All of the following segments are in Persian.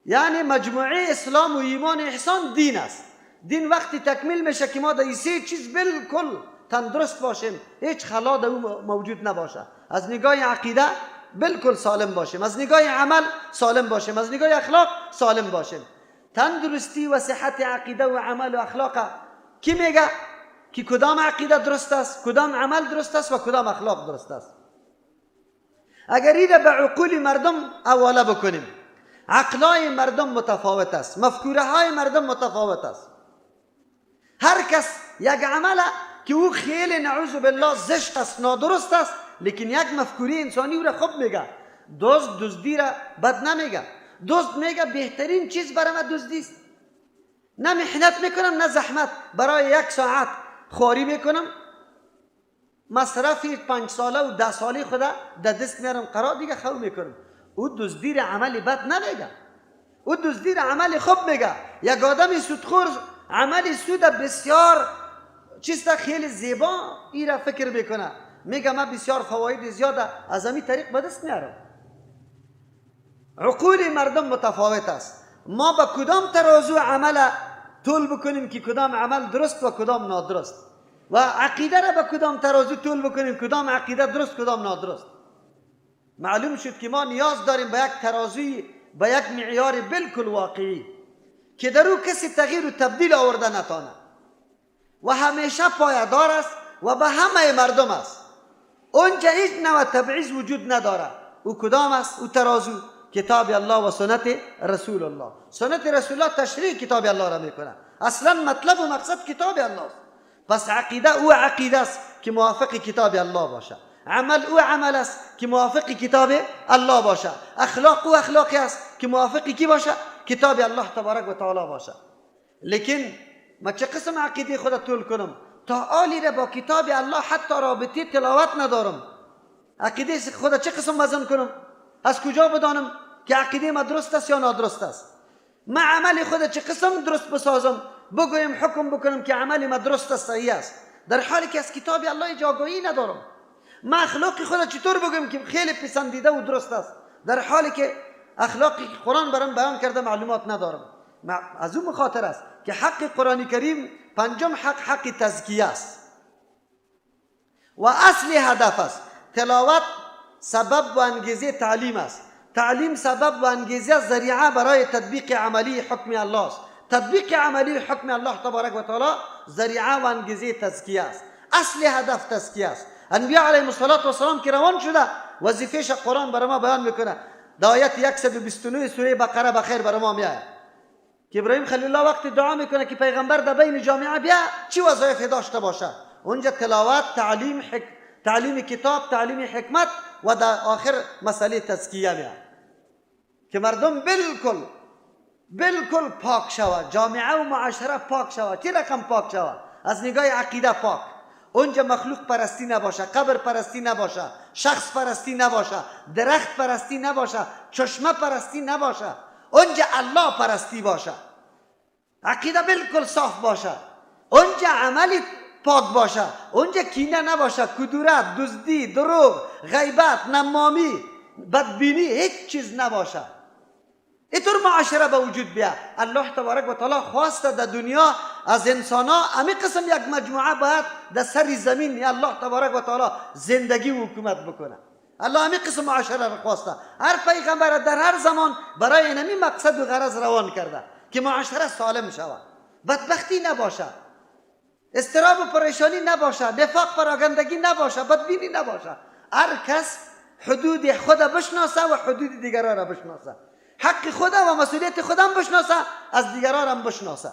یعنی مجموعه اسلام و ایمان و احسان دین است. دین وقتی تکمیل میشه که ما در این سه چیز بالکل تندرست باشیم، هیچ خلا در او موجود نباشه. از نگاه عقیده بالکل سالم باشیم، از نگاه عمل سالم باشیم، از نگاه اخلاق سالم باشیم. تندرستی و صحت عقیده و عمل و اخلاق کی میگه که کدام عقیده درست است، کدام عمل درست است و کدام اخلاق درست است؟ اگر این به عقول مردم حواله بکنیم، عقلای مردم متفاوت است، مفکوره های مردم متفاوت است. هر کس یک عمل که او خیلی نعوذ بالله زشت است، نادرست است، لیکن یک مفکوره انسانی او را خوب میگه. دزد دزدی را بد نمیگه، دزد میگه بهترین چیز برای من دزدی است، نه محنت میکنم نه زحمت، برای یک ساعت خواری میکنم، مصرف 5 ساله و 10 ساله خدا در دست میارم، قرار دیگه خو میکنم. او دزدی را عمل بد نمیگه، او دزدی را عمل خوب میگه. یک آدم سودخور عمل سود بسیار چیز خیلی زیبا ای را فکر میکنه، میگه من بسیار فواید زیاده از همین طریق به دست میارم. عقول مردم متفاوت است. ما به کدام ترازو عمل طول بکنیم که کدام عمل درست و کدام نادرست، و عقیده را به کدام ترازو طول بکنیم کدام عقیده درست کدام نادرست؟ معلوم شد که ما نیاز داریم به یک ترازوی، به یک معیار بالکل واقعی که در او کسی تغییر و تبدیل آورده نتانه و همیشه پایدار است و به همه مردم است. اونجا هیچ نوع تبعیض وجود نداره. او کدام است؟ او ترازو کتاب الله و سنت رسول الله. سنت رسول الله تشریح کتاب الله را میکنه. اصلا مطلب و مقصد کتاب الله است. پس عقیده او عقیده است که موافق کتاب الله باشه، عمل او عمل است که موافق کتاب الله باشه، اخلاق او اخلاقی است که موافق کی باشه؟ کتاب الله تبارک و تعالی باشه. لیکن ما چه قسم عقیده خود طول کنم تا آلی را با کتاب الله حتی رابطه تلاوت ندارم؟ عقیده خود چه قسم وزن کنم؟ از کجا بدانم که عقیده ما درست است یا نادرست است؟ ما عمل خود چه قسم درست بسازم بگویم حکم بکنم که عمل ما درست است صحیح است، در حالی که از کتاب الله جاگاهی ندارم؟ ما اخلاق خود چطور بگویم که خیلی پسندیده و درست است، در حالی که اخلاقی که قرآن برام بیان کرده معلومات ندارم؟ از اون خاطر است که حق قرآن کریم پنجم حق، حق تزکیه است و اصل هدف است. تلاوت سبب و انگیزه تعلیم است، تعلیم سبب و انگیزه ذریعه برای تطبیق عملی حکم الله است، تطبیق عملی حکم الله تبارک و تعالی ذریعه و انگیزه تزکیه است. اصل هدف تزکیه است. انبیاء علیهم الصلاة والسلام که روان شده وظیفه‌ش قرآن برای ما بیان میکنه. در آیت 129 سوره بقره بخیر برای ما میآید که ابراهیم خلیل الله وقتی دعا میکنه که پیغمبر در بین جامعه بیا چی وظایف داشته باشه، اونجا تلاوت، تعلیم، تعلیم کتاب، تعلیم حکمت و در آخر مسئله تزکیه میاد که مردم بالکل بالکل پاک شود، جامعه و معاشره پاک شود. چه رقم پاک شود؟ از نگاه عقیده پاک، اونجا مخلوق پرستی نباشه، قبر پرستی نباشه، شخص پرستی نباشه، درخت پرستی نباشه، چشمه پرستی نباشه، اونجا الله پرستی باشه، عقیده بالکل صاف باشه، اونجا عملی پاک باشه، اونجا کینه نباشه، کدورت، دزدی، دروغ، غیبت، نمامی، بدبینی، هیچ چیز نباشه. اینطور معاشره به وجود بیا. الله تبارک و تعالی خواسته در دنیا از انسان ها امی قسم یک مجموعه باید در سر زمین الله تبارک و تعالی زندگی و حکومت بکنه. الله امی قسم معاشره را خواسته. هر پیغمبر در هر زمان برای اینمی مقصد و غرض روان کرده که معاشره سالم شود، بدبختی نباشه، اضطراب و پریشانی نباشه، نفاق پراگندگی نباشه، بدبینی نباشه. هر کس حدود خود بشناسه و حدود دیگران را بشناسه، حق خودم و مسئولیت خودم بشناسه، از دیگران هم بشناسه.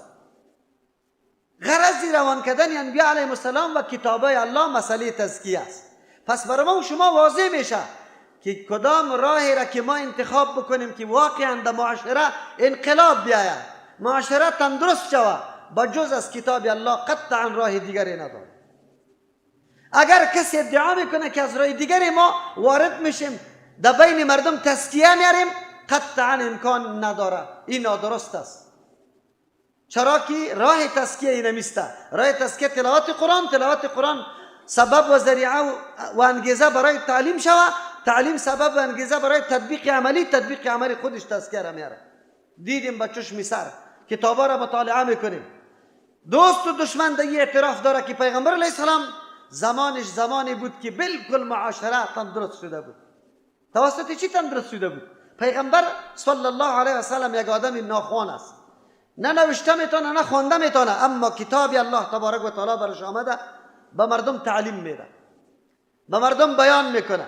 غرض روان کردن انبیاء علیهم السلام و کتابای الله مسئله تزکیه است. پس برای ما و شما واضح میشه که کدام راهی را که ما انتخاب بکنیم که واقعا در معاشره انقلاب بیاید، معاشره تندرست شود، با جز از کتاب الله قطعا راه دیگری نداره. اگر کسی ادعا میکنه که از راه دیگری ما وارد میشیم در بین مردم تزکیه میاریم، قطعا امکان نداره، این نادرست است. چرا که راه تزکیه این نمیسته. راه تزکیه تلاوت قرآن، تلاوت قرآن سبب و ذریعه و انگیزه برای تعلیم شوه، تعلیم سبب و انگیزه برای تطبیق عملی، تطبیق عملی خودش تزکیه را میاره. دیدیم با چشم سر، کتابا را مطالعه میکنیم. دوست و دشمن در اعتراف داره که پیغمبر علیه السلام زمانش زمانی بود که بالکل معاشره تندرست شده بود. توسط چی تندرست شده بود؟ پیغمبر صلی الله علیه و سلم یک آدم ناخوان است، نه نوشته میتونه نه خوانده میتونه، اما کتاب الله تبارک و تعالی برش آمده، به مردم تعلیم میده، به مردم بیان میکنه.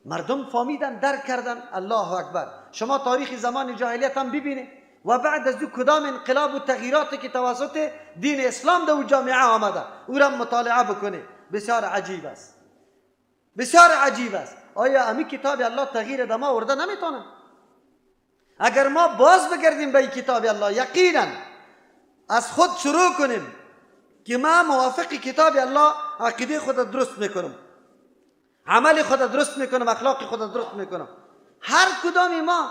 مردم فهمیدن، درک کردن. الله اکبر. شما تاریخ زمان جاهلیت هم ببینید و بعد از او کدام انقلاب و تغییراتی که توسط دین اسلام در جامعه آمده او را مطالعه بکنید. بسیار عجیب است، بسیار عجیب است. آیا امی کتاب الله تغییر در ما آورده نمیتونه؟ اگر ما باز بگردیم به کتاب الله، یقینا از خود شروع کنیم که ما موافق کتاب الله عقیده خود درست میکنم، عمل خود درست میکنم، اخلاق خود درست میکنم. هر کدام ما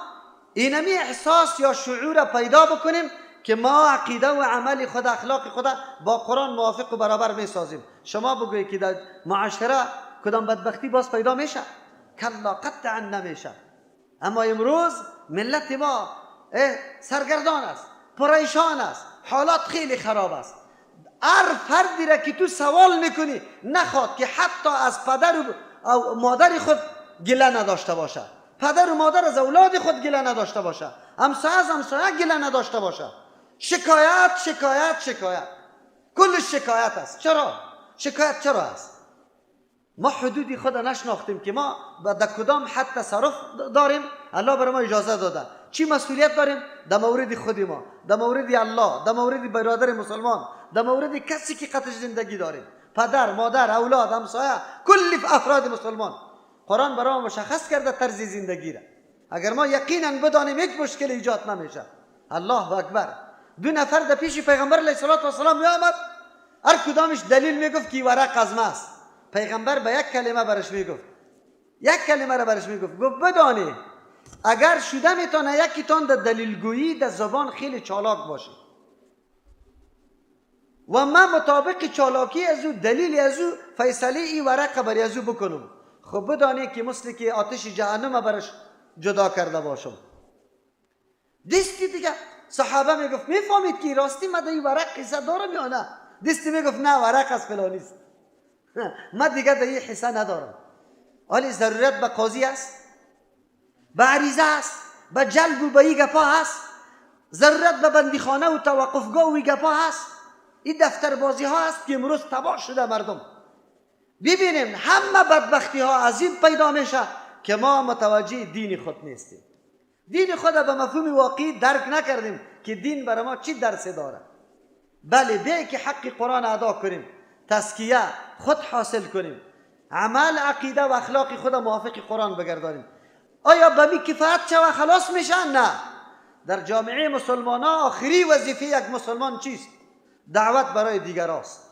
اینمی احساس یا شعور پیدا بکنیم که ما عقیده و عمل خود، اخلاق خود با قرآن موافق و برابر میسازیم. شما بگویید که در معاشره کدام بدبختی باز پیدا میشه؟ کلا، قطعا نمیشه. اما امروز ملت ما سرگردان است، پریشان است، حالات خیلی خراب است. هر فردی را که تو سوال میکنی نخواد که حتی از پدر و مادر خود گله نداشته باشه، پدر و مادر از اولاد خود گله نداشته باشه، همسایه از همسایه گله نداشته باشه. شکایت، شکایت، شکایت، کل شکایت است. چرا؟ شکایت چرا است؟ ما حدودی خود نشناختیم که ما در کدام حد تصرف داریم. الله برای ما اجازه داده. چی مسئولیت داریم؟ در مورد خود ما، در مورد الله، در مورد برادر مسلمان، در مورد کسی که قطع زندگی داریم، پدر، مادر، اولاد، همسایه، کل افراد مسلمان. قرآن برای ما مشخص کرده طرز زندگی را. اگر ما یقینا بدانیم یک مشکل ایجاد نمیشه. الله اکبر. دو نفر در پیش پیغمبر علیه الصلاة والسلام می آمد، هر کدامش دلیل میگفت که ورق از ما است. پیغمبر به یک کلمه برش میگفت، یک کلمه را برش میگفت، گفت بدانی اگر شده میتونه یکیتان در دلیلگویی در زبان خیلی چالاک باشه و من مطابق چالاکی از او، دلیل از او، فیصله ای ورق بری از او بکنم، خب بدانی که مثل که آتش جهنم برش جدا کرده باشم. دستی دیگه صحابه میگفت میفهمید که راستی من در این ورق قصه دارم یا نه؟ دستی میگفت نه، ورق از فلانی است، من دیگه در این حصه ندارم. حالی ضرورت به قاضی است، به عریضه است، به جلب و به این گپا هست، ضرورت به بندیخانه و توقفگاه و این گپا هست. این دفتر بازی ها هست که امروز تباه شده مردم. ببینیم همه بدبختی ها از این پیدا میشه که ما متوجه دین خود نیستیم. دین خود به مفهوم واقعی درک نکردیم که دین برای ما چی درس داره. بله، بیای که حق قرآن ادا کنیم، تزکیه خود حاصل کنیم، عمل، عقیده و اخلاق خود موافق قرآن بگردانیم. آیا به می کفایت شوه خلاص میشن؟ نه. در جامعه مسلمان ها آخری وظیفه یک مسلمان چیست؟ دعوت برای دیگراست.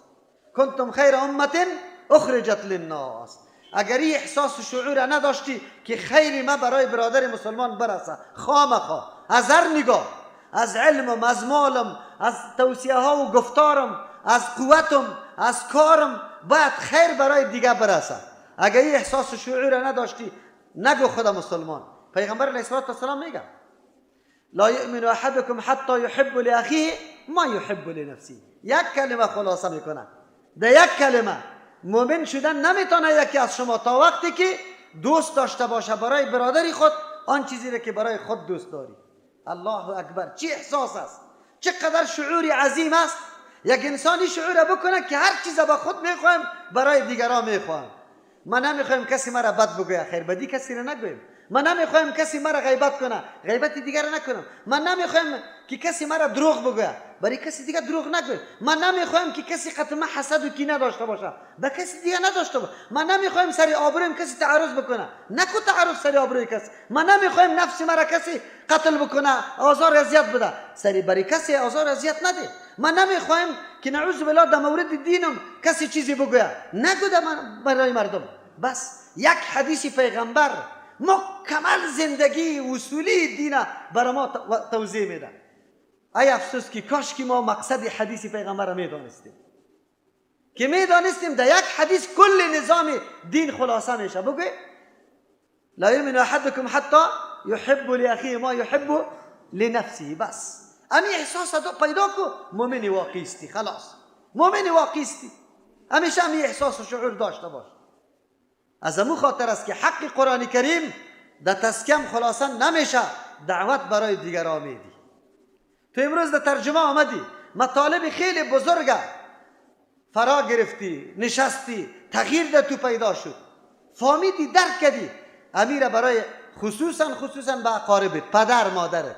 کنتم خیر امت اخرجت للناس. اگر این احساس و شعور نداشتی که خیر ما برای برادر مسلمان برسه، خامخا از هر نگاه، از علمم، از مالم، از توصیه ها و گفتارم، از قوتم، از کارم، باید خیر برای دیگه برسه. اگر این احساس و شعور نداشتی نگو خدا مسلمان. پیغمبر علیه الصلاة والسلام میگه لا یؤمن احدکم حتی یحب لاخیه ما یحب لنفسه. یک کلمه خلاصه میکنه، در یک کلمه مؤمن شدن نمیتونه یکی از شما تا وقتی که دوست داشته باشه برای برادری خود آن چیزی را که برای خود دوست داری. الله اکبر، چه احساس است، چقدر شعور عظیم است. یک انسانی شعور بکنه که هر چیز با خود میخوایم برای دیگران میخوایم. من نمیخوایم کسی مرا بد بگوید، خیر بدی کسی را نگویم. من نمیخوایم کسی مرا غیبت کنه، غیبت دیگر را نکنم. من نمیخوایم که کسی مرا دروغ بگوید، برای کسی دیگه دروغ نگویم. من نمیخوایم که کسی قطمه حسد و کینه داشته باشه، به کسی دیگه نداشته باشه. من نمیخوایم سر آبرویم کسی تعرض بکنه، نکو تعرض سر آبروی کسی. من نمیخوایم نفس مرا کسی قتل بکنه، آزار اذیت بده، سر برای کسی آزار اذیت نده. من نمیخوایم که نعوذ بالله در مورد دینم کسی چیزی بگوید، نگو برای مردم. بس یک حدیث پیغمبر مکمل زندگی اصولی دین برای ما توضیح میده. ای افسوس که کاش که ما مقصد حدیث پیغمبر را میدانستیم، که میدانستیم در یک حدیث کل نظام دین خلاصه میشه. بگوی لا یؤمن احدکم حتی یحب لاخیه ما یحب لنفسه. بس امی احساس پیدا کو، مؤمن واقعی استی، خلاص مؤمن واقعی استی. همیشه امی احساس و شعور داشته باش. از امو خاطر است که حق قرآن کریم در تسکیم خلاصه نمیشه، دعوت برای دیگران میدی. تو امروز در ترجمه آمدی، مطالب خیلی بزرگه فرا گرفتی، نشستی، تغییر در تو پیدا شد، فهمیدی، درک کردی. امیر برای خصوصا به اقاربت، پدر مادرت،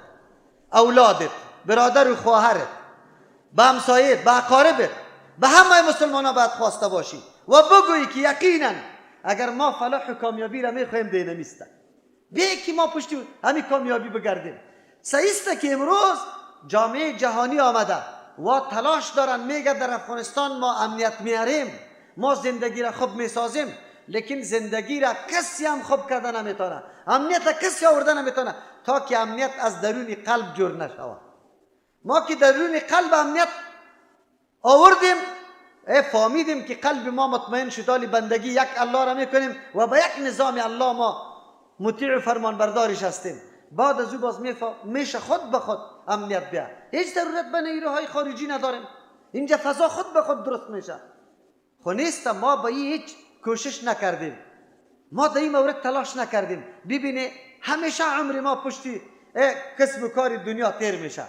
اولادت، برادر و خواهرت، به همسایت، به اقاربت، به همه مسلمان ها باید خواسته باشی و بگویی که یقینا اگر ما فلاح و کامیابی را میخواهیم دینمیسته بی که ما پشتی همین کامیابی بگردیم. صحیح است که امروز جامعه جهانی آمده و تلاش دارن، میگه در افغانستان ما امنیت میاریم، ما زندگی را خوب میسازیم، لیکن زندگی را کسی هم خوب کرده نمیتونه، امنیت کسی آورده نمیتونه تا که امنیت از درون قلب جور نشود. ما که درون قلب امنیت آوردیم، فهمیدیم که قلب ما مطمئن شد، حالی بندگی یک الله را میکنیم و به یک نظام الله ما مطیع و فرمانبردارش هستیم. بعد از او باز میشه خود به خود امنیت بیا. هیچ ضرورت به نیروهای خارجی نداریم، اینجا فضا خود به خود درست میشه. خو نیست، ما به هیچ کوشش نکردیم، ما در این مورد تلاش نکردیم. ببینه همیشه عمر ما پشتی کسب و کار دنیا تیر میشه،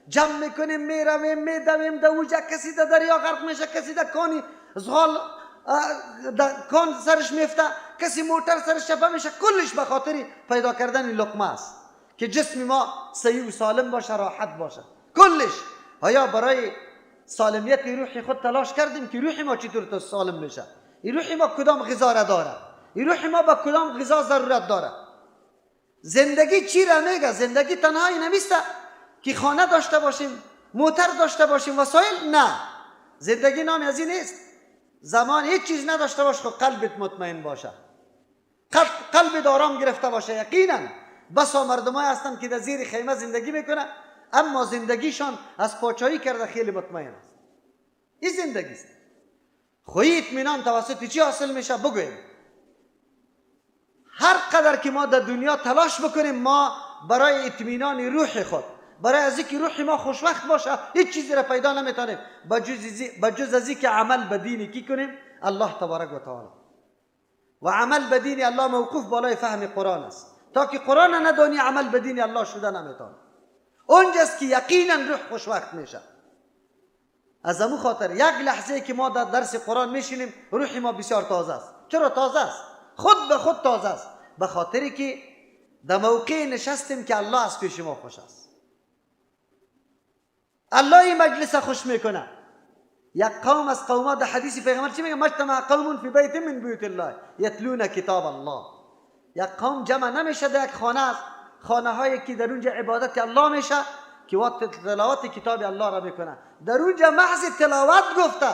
جمع میکنیم، میرویم، میدویم، در اوجه کسی در دریا غرق میشه، کسی در کانی زغال در کان سرش میفته، کسی موتر سرش چپه میشه. کلش به خاطر پیدا کردن لقمه است که جسم ما صحیح و سالم باشه، راحت باشه. کلش آیا برای سالمیت روح خود تلاش کردیم که روح ما چطور سالم میشه؟ این روح ما کدام غذا را داره؟ این روح ما به کدام غذا ضرورت داره؟ زندگی چی را میگه؟ زندگی تنهایی نمیسته که خانه داشته باشیم، موتر داشته باشیم، وسایل. نه، زندگی نام از این نیست. زمان هیچ چیز نداشته باش، خب قلبت مطمئن باشه، قلبت آرام گرفته باشه. یقینا بسا مردمای هستند که در زیر خیمه زندگی میکنه، اما زندگیشان از پاچایی کرده خیلی مطمئن است. این زندگی است. خوی اطمینان توسط چی حاصل میشه؟ بگویم هر قدر که ما در دنیا تلاش بکنیم، ما برای اطمینان روح خود، برای از اینکه روح ما خوشوقت باشه، هیچ چیزی را پیدا نمیتونیم بجز از اینکه عمل به دین کی کنیم؟ الله تبارک و تعالی. و عمل به دین الله موقوف بالای فهم قرآن است. تا که قرآن ندانی عمل به دین الله شده نمیتونه. اونجاست که یقینا روح خوشوقت میشه. از امو خاطر یک لحظه که ما در درس قرآن میشینیم، روح ما بسیار تازه است. چرا تازه است؟ خود به خود تازه است، به خاطری که در موقع نشستیم که الله از پیش ما خوش است. الله این مجلس خوش میکنه. یک قوم از قوما در حدیث پیغمبر چی میگه؟ مجتمع قوم فی بیت من بیوت الله یتلون کتاب الله. یک قوم جمع نمیشه در یک خانه است، خانه هایی که در اونجا عبادت الله میشه که وقت تلاوت کتاب الله را میکنه، در اونجا محض تلاوت گفته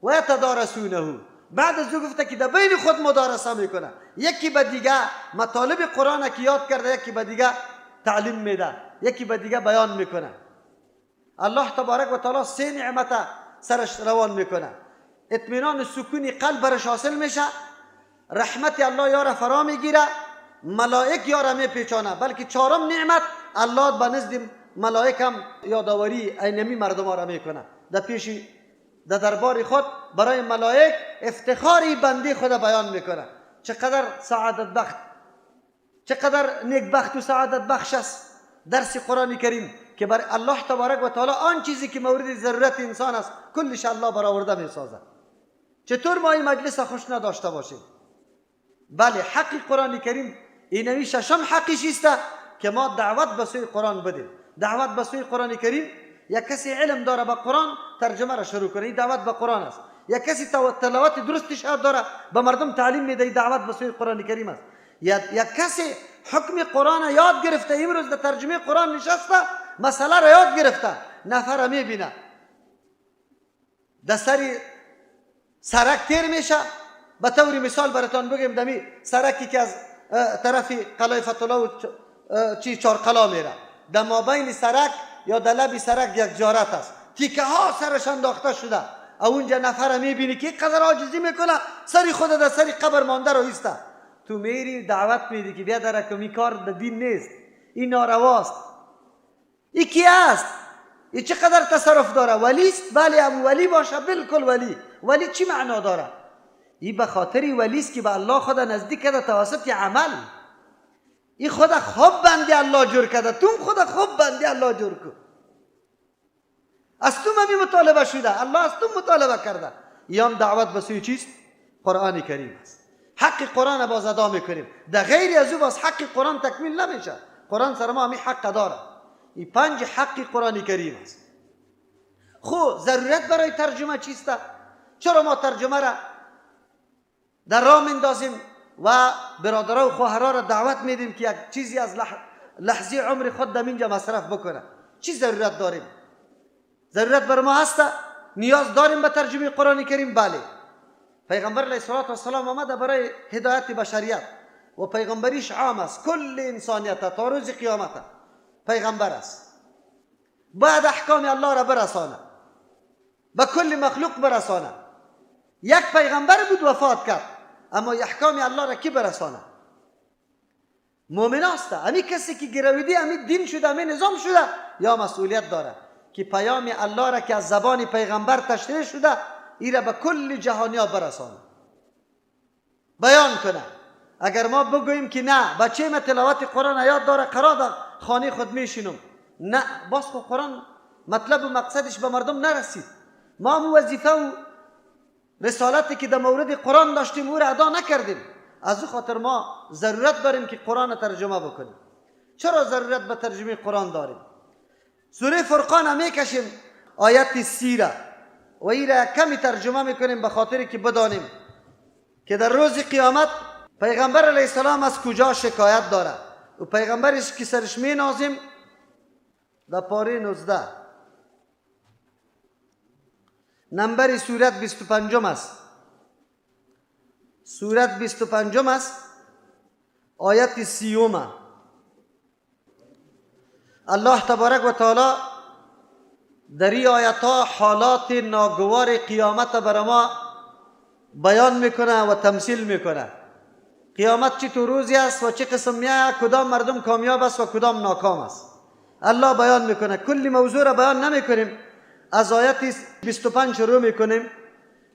و یتدارسونه، بعد از او گفته که در بین خود مدارسه میکنه، یکی به دیگه مطالب قرآن که یاد کرده، یکی به دیگه تعلیم میده، یکی به دیگه بیان میکنه. الله تبارک و تعالی سه نعمت سرش روان میکنه: اطمینان سکون قلب برش حاصل میشه، رحمت الله یاره فرا میگیره، ملائک یاره میپیچانه، بلکه چهارم نعمت الله به نزد ملائک هم یادآوری اینمی مردم را میکنه. در پیش در دربار خود برای ملائک افتخاری بنده خود بیان میکنه. چقدر سعادت بخت، چقدر نیکبخت و سعادت بخش است درس قرآن کریم که بر الله تبارک و تعالی آن چیزی که مورد ضرورت انسان است کلش الله برآورده میسازد. چطور ما این مجلس خوش نداشته باشیم؟ بله، حق قرآن کریم اینمی ششم حقش است که ما دعوت به سوی قرآن بدیم. دعوت به سوی قرآن کریم، یک کسی علم داره به قرآن ترجمه را شروع کنه، این دعوت به قرآن است. یک کسی تلاوت درستش داره به مردم تعلیم میده، این دعوت به سوی قرآن کریم است. یک کسی حکم قرآن یاد گرفته، امروز در ترجمه قرآن نشسته، مسئله را یاد گرفته، نفر میبینه در سر سرک تیر میشه. به طور مثال براتان بگیم، دمی سرکی که از طرف قلعه فتح‌الله و چی چهارقلا میره، در مابین سرک یا در لب سرک یک جارت است، تیکه ها سرش انداخته شده، اونجا نفر میبینی که قدر عاجزی میکنه، سری خود در سری قبر مانده رو ایسته. تو میری دعوت میدی که بیا در کمی کار در دین نیست، این نارواست. ای کی است؟ ای چقدر تصرف داره؟ ولی است؟ بله، ام ولی باشه، بالکل ولی. ولی چی معنا داره؟ ای به خاطر ولی است که به الله خود نزدیک کرده توسط عمل. ای خود خوب بندی الله جور کرده، تو خود خوب بندی الله جور کن. از تو می مطالبه شده، الله از تو مطالبه کرده. یام دعوت به سوی چیست؟ قرآن کریم است. حق قرآن باز ادا میکنیم، در غیر از او باز حق قرآن تکمیل نمیشه. قرآن سر ما همی حق داره. این 5 حق قرآن کریم است. خب ضرورت برای ترجمه چیست؟ چرا ما ترجمه را در راه میندازیم و برادرها و خواهرها را دعوت میدیم که یک چیزی از لحظه عمر خود در اینجا مصرف بکنه؟ چی ضرورت داریم؟ ضرورت بر ما هست؟ نیاز داریم به ترجمه قرآن کریم؟ بله. پیغمبر علیه الصلاة والسلام آمده برای هدایت بشریت و پیغمبریش عام است، کل انسانیت تا روز قیامت پیغمبر است. بعد احکام الله را برسانه، به کل مخلوق برسانه. یک پیغمبر بود وفات کرد، اما احکام الله را کی برسانه؟ مؤمن است. امی کسی که گرویدی، امی دین شده، امی نظام شده، یا مسئولیت داره که پیام الله را که از زبان پیغمبر تشریح شده ای را به کل جهانیا برسانه، بیان کنه. اگر ما بگوییم که نه بچه ما تلاوت قرآن یاد داره، قرار در خانه خود میشینم، نه، باز خو قرآن مطلب و مقصدش به مردم نرسید. ما هم وظیفه و رسالتی که در مورد قرآن داشتیم او را ادا نکردیم. از او خاطر ما ضرورت داریم که قرآن ترجمه بکنیم. چرا ضرورت به ترجمه قرآن داریم؟ سوره فرقان میکشیم آیت 30 را و ای را کمی ترجمه میکنیم به خاطر که بدانیم که در روز قیامت پیغمبر علیه السلام از کجا شکایت داره و پیغمبرش که سرش می نازیم در پاره 19 نمبر سورت 25 است. سورت 25 است، آیت 30. الله تبارک و تعالی در این آیت ها حالات ناگوار قیامت بر ما بیان میکنه و تمثیل میکنه. قیامت چه تو روزی است و چه قسم میآید، کدام مردم کامیاب است و کدام ناکام است. الله بیان میکنه. کلی موضوع را بیان نمیکنیم، از آیت 25 شروع میکنیم.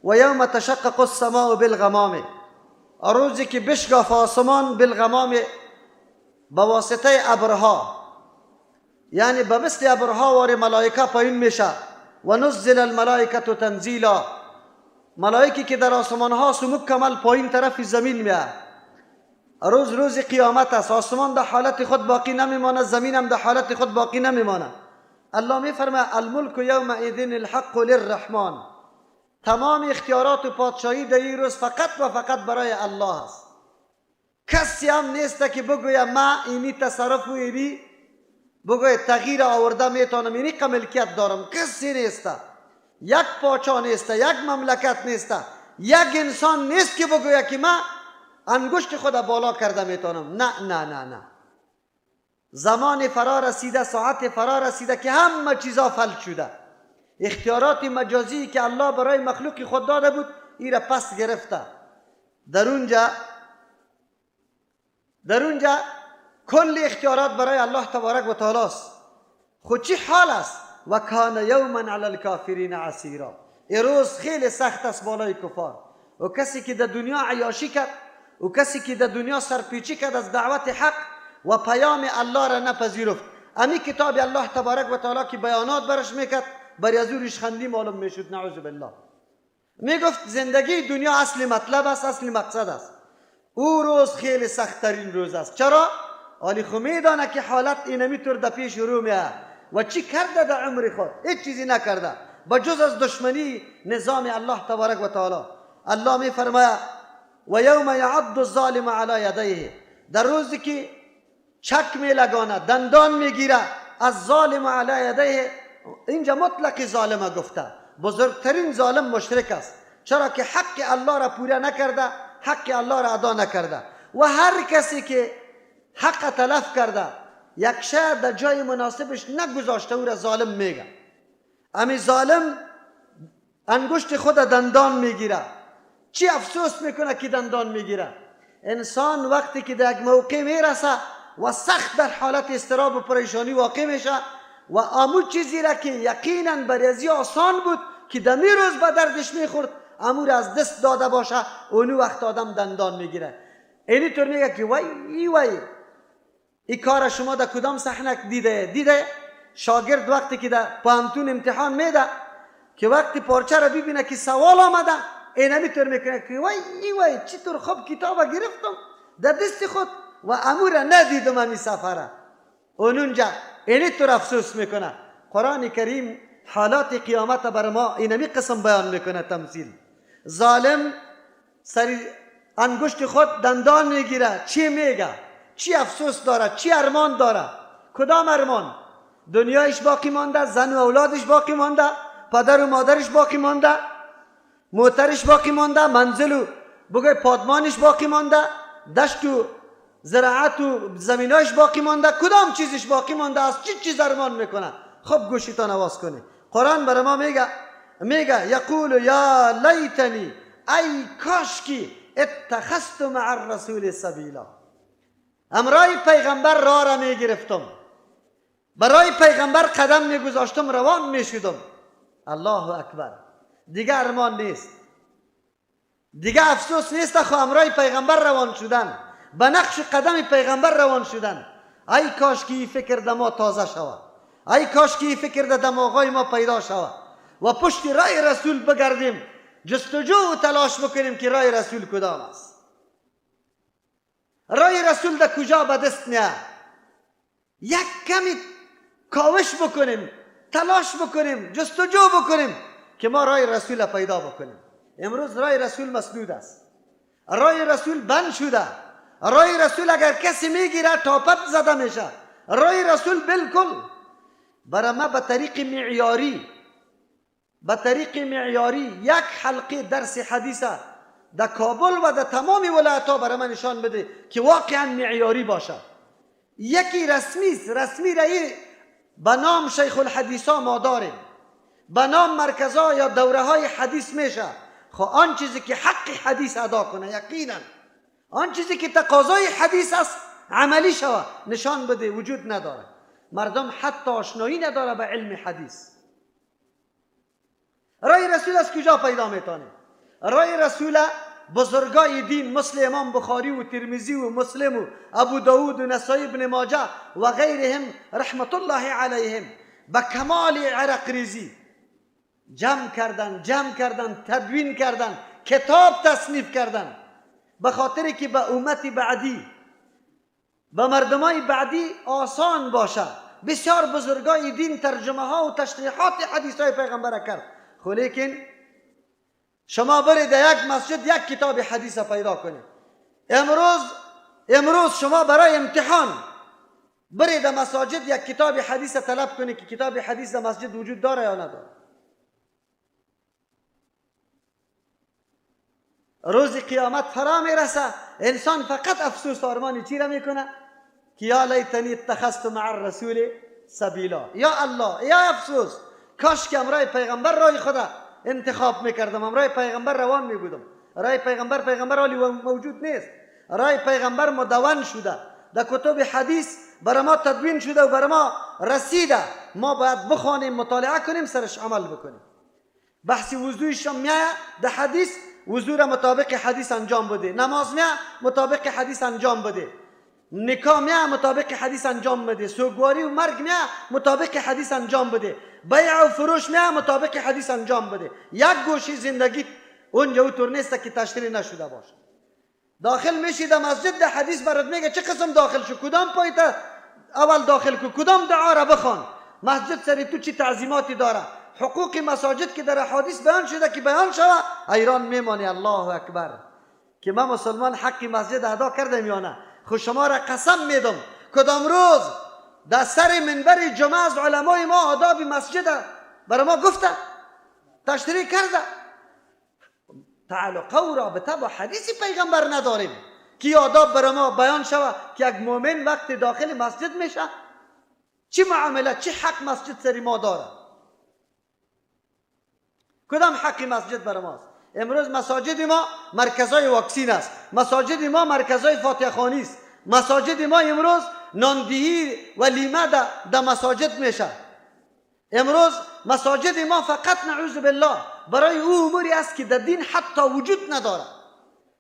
و یوم تشقق السماء بالغمام، روزی که بشکاف آسمان بالغمام به واسطه ابرها، یعنی به مثل ابرها وار ملائکه پایین میشه. و نزل الملائکه تنزیلا، ملائکی که در آسمان ها مکمل پایین طرف زمین میاد. روز روز قیامت است، آسمان در حالت خود باقی نمیمانه، زمین هم در حالت خود باقی نمیمانه. الله میفرماید الملک یومئذ الحق للرحمن، تمام اختیارات و پادشاهی در این روز فقط و فقط برای الله است. کسی هم نیست که بگوید ما اینی تصرف و اینی بگوید تغییر آورده میتونم، اینی ملکیت دارم. کسی نیست، یک پاچا نیست، یک مملکت نیست، یک انسان نیست که بگوید که ما انگشت خود بالا کرده میتونم. نه نه نه نه، زمان فرا رسیده، ساعت فرا رسیده که همه چیزا فلج شده. اختیارات مجازی که الله برای مخلوق خود داده بود ای را پس گرفته. در اونجا کل اختیارات برای الله تبارک و تعالی است. خود چی حال است؟ و کان یوما علی الکافرین عسیرا، این روز خیلی سخت است بالای کفار. و کسی که در دنیا عیاشی کرد و کسی که در دنیا سرپیچی کرد از دعوت حق و پیام الله را نپذیرفت، امی کتاب الله تبارک و تعالی که بیانات برش میکرد برای از او ریشخندی معلوم میشد، نعوذ بالله. میگفت زندگی دنیا اصل مطلب است، اصل مقصد است. او روز خیلی سخت ترین روز است. چرا؟ آلی خو میدانه که حالت اینمی طور در پیش رو میاد و چی کرده در عمر خود؟ هیچ چیزی نکرده با جز از دشمنی نظام الله تبارک و تعالی. الله میفرماید و یوم یعض الظالم علی یدیه، در روزی که چک میلگانه، دندان میگیره، از ظالم علی یدیه. اینجا مطلق ظالم گفته، بزرگترین ظالم مشرک است، چرا که حق الله را پوره نکرده، حق الله را ادا نکرده. و هر کسی که حق تلف کرده، یک شی در جای مناسبش نگذاشته، او را ظالم میگه. امی ظالم انگشت خود دندان میگیره. چی افسوس میکنه که دندان میگیره؟ انسان وقتی که در یک موقع میرسه و سخت در حالت اضطراب و پریشانی واقع میشه، و امو چیزی را که یقینا برازی آسان بود که دمی روز به دردش میخورد، امو را از دست داده باشه، اونو وقت آدم دندان میگیره. اینی طور میگه که وای وای، این کار شما در کدام صحنه دیده؟ دیده شاگرد وقتی که در پوهنتون امتحان میده که وقتی پارچه را ببینه که سوال آمده، اینمی طور میکنه که وای وای چطور خوب کتاب گرفتم در دست خود و امو را ندیدم امی سفره. اونجا اینی طور افسوس میکنه. قرآن کریم حالات قیامت بر ما اینمی قسم بیان میکنه، تمثیل. ظالم سری انگشت خود دندان میگیره، چی میگه؟ چی افسوس داره؟ چی ارمان داره؟ کدام ارمان؟ دنیایش باقی مانده، زن و اولادش باقی مانده، پدر و مادرش باقی مانده، موترش باقی مانده، منزل و بگوی پادمانش باقی مانده، دشت و زراعت و زمینایش باقی مانده، کدام چیزش باقی مانده؟ از چی چیز ارمان میکنه؟ خب گوشیتان آواز کنی. قرآن برای ما میگه یقول یا لیتنی، ای کاشکی اتخذت مع الرسول سبیلا، امرای پیغمبر راه را میگرفتم، برای پیغمبر قدم میگذاشتم، روان میشدم. الله اکبر. دیگه ارمان نیست، دیگه افسوس نیست. خو امرای پیغمبر روان شدن، به نقش قدم پیغمبر روان شدن. ای کاش که این فکر در ما تازه شود، ای کاش که این فکر در دماغای ما پیدا شود و پشت رای رسول بگردیم، جستجو و تلاش بکنیم که رای رسول کدام است، رای رسول در کجا به دست میاد. یک کمی کاوش بکنیم، تلاش بکنیم، جستجو بکنیم که ما رای رسول پیدا بکنیم. امروز رای رسول مسدود است، رای رسول بند شده، رای رسول اگر کسی میگیره تاپت زده میشه. رای رسول بالکل برای ما به طریق معیاری، به طریق معیاری یک حلقه درس حدیث در کابل و در تمام ولایت ها برای من نشان بده که واقعا معیاری باشه. یکی رسمی است، رسمی رای به نام شیخ الحدیث ها ما داریم، به نام مرکزها یا دوره های حدیث میشه. خب آن چیزی که حق حدیث ادا کنه، یقینا آن چیزی که تقاضای حدیث است عملی شوه، نشان بده، وجود نداره. مردم حتی آشنایی نداره به علم حدیث. رای رسول از کجا پیدا میتونه؟ رای رسول بزرگای دین مثل امام بخاری و ترمذی و مسلم و ابو داود و نسائی ابن ماجه و غیرهم رحمت الله علیهم به کمال عرق ریزی جمع کردن، تدوین کردن، کتاب تصنیف کردن، به خاطر که به امت بعدی، به مردمای بعدی آسان باشه. بسیار بزرگای دین ترجمه ها و تشریحات حدیث های پیغمبر کرد. خو لیکن شما برید یک مسجد یک کتاب حدیث پیدا کنید. امروز شما برای امتحان برید مساجد یک کتاب حدیث طلب کنید که کتاب حدیث در مسجد وجود داره یا نداره. روز قیامت فرا میرسه، انسان فقط افسوس آرمانی چی را میکنه؟ که یا لیتنی اتخذت مع الرسول سبیلا. یا الله، یا افسوس، کاش که امرای پیغمبر رای خدا انتخاب میکردم، امرای پیغمبر روان میبودم. رای پیغمبر حالی موجود نیست، رای پیغمبر مدون شده، در کتب حدیث برای ما تدوین شده و برای ما رسیده. ما باید بخوانیم، مطالعه کنیم، سرش عمل بکنیم. بحث وضویش هم میایه در حدیث، وضو را مطابق حدیث انجام بده، نماز میایه مطابق حدیث انجام بده، نکاح میایه مطابق حدیث انجام بده، سوگواری و مرگ میایه مطابق حدیث انجام بده، بیع و فروش میایه مطابق حدیث انجام بده. یک گوشی زندگی اونجا او طور نیست که تشریح نشده باشه. داخل میشی در مسجد، در حدیث برات میگه چه قسم داخل شو، کدام پایت اول داخل کو، کدام دعا را بخوان، مسجد سری تو چی تعظیماتی داره، حقوق مساجد که در احادیث بیان شده که بیان شوه، ایران میمانی. الله اکبر که ما مسلمان حق مسجد ادا کردم یا نه. خو شما را قسم میدم کدام روز در سر منبر جمعه از علمای ما آداب مسجد برای ما گفته، تشریح کرده. تعلقه و رابطه با حدیث پیغمبر نداریم که آداب برای ما بیان شوه که یک مؤمن وقت داخل مسجد میشه چی معامله، چی حق مسجد سری ما داره، کدام حق مسجد برای ماست. امروز مساجد ما مرکزهای واکسین است، مساجد ما مرکزهای فاتحه خوانی است، مساجد ما امروز ناندهی و لیمه در مساجد میشه. امروز مساجد ما فقط نعوذ بالله برای او اموری است که در دین حتی وجود نداره.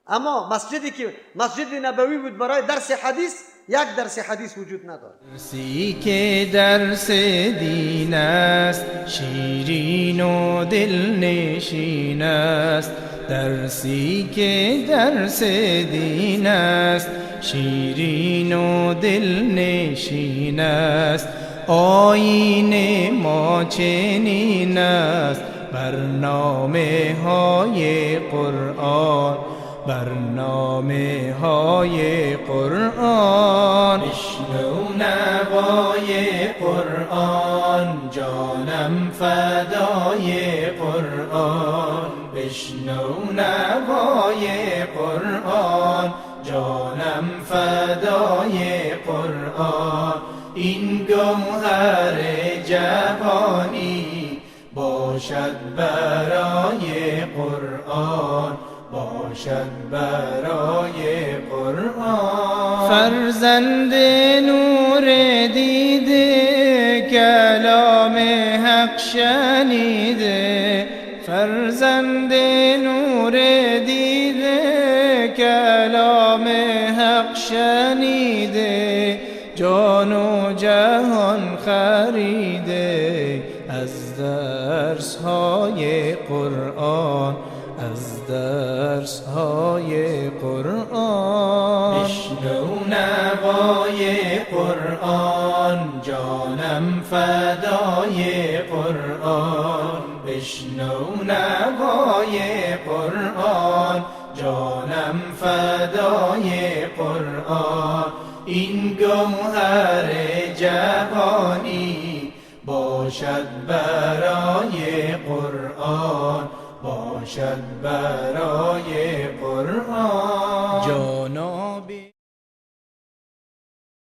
اما مسجدی که مسجد نبوی بود برای درس حدیث، یک درس حدیث وجود نداره. درسی که درس دین است، شیرین و دلنشین است. درسی که درس دین است، شیرین و دلنشین است. آیین ما چنین است، برنامه های قرآن، برنامه های قرآن. بشنو نوای قرآن، جانم فدای قرآن. بشنو نوای قرآن، جانم فدای قرآن. این گوهر جوانی باشد برای قرآن، باشد برای قرآن. فرزند نور دیده، کلام حق شنیده. فرزند نور دیده، کلام حق شنیده. جان و جهان خریده از درس های قرآن، از درس های قرآن. بشنو نوای قرآن، جانم فدای قرآن. بشنو نوای قرآن، جانم فدای قرآن. این گوهر جوانی باشد برای قرآن، باشد برای قرآن.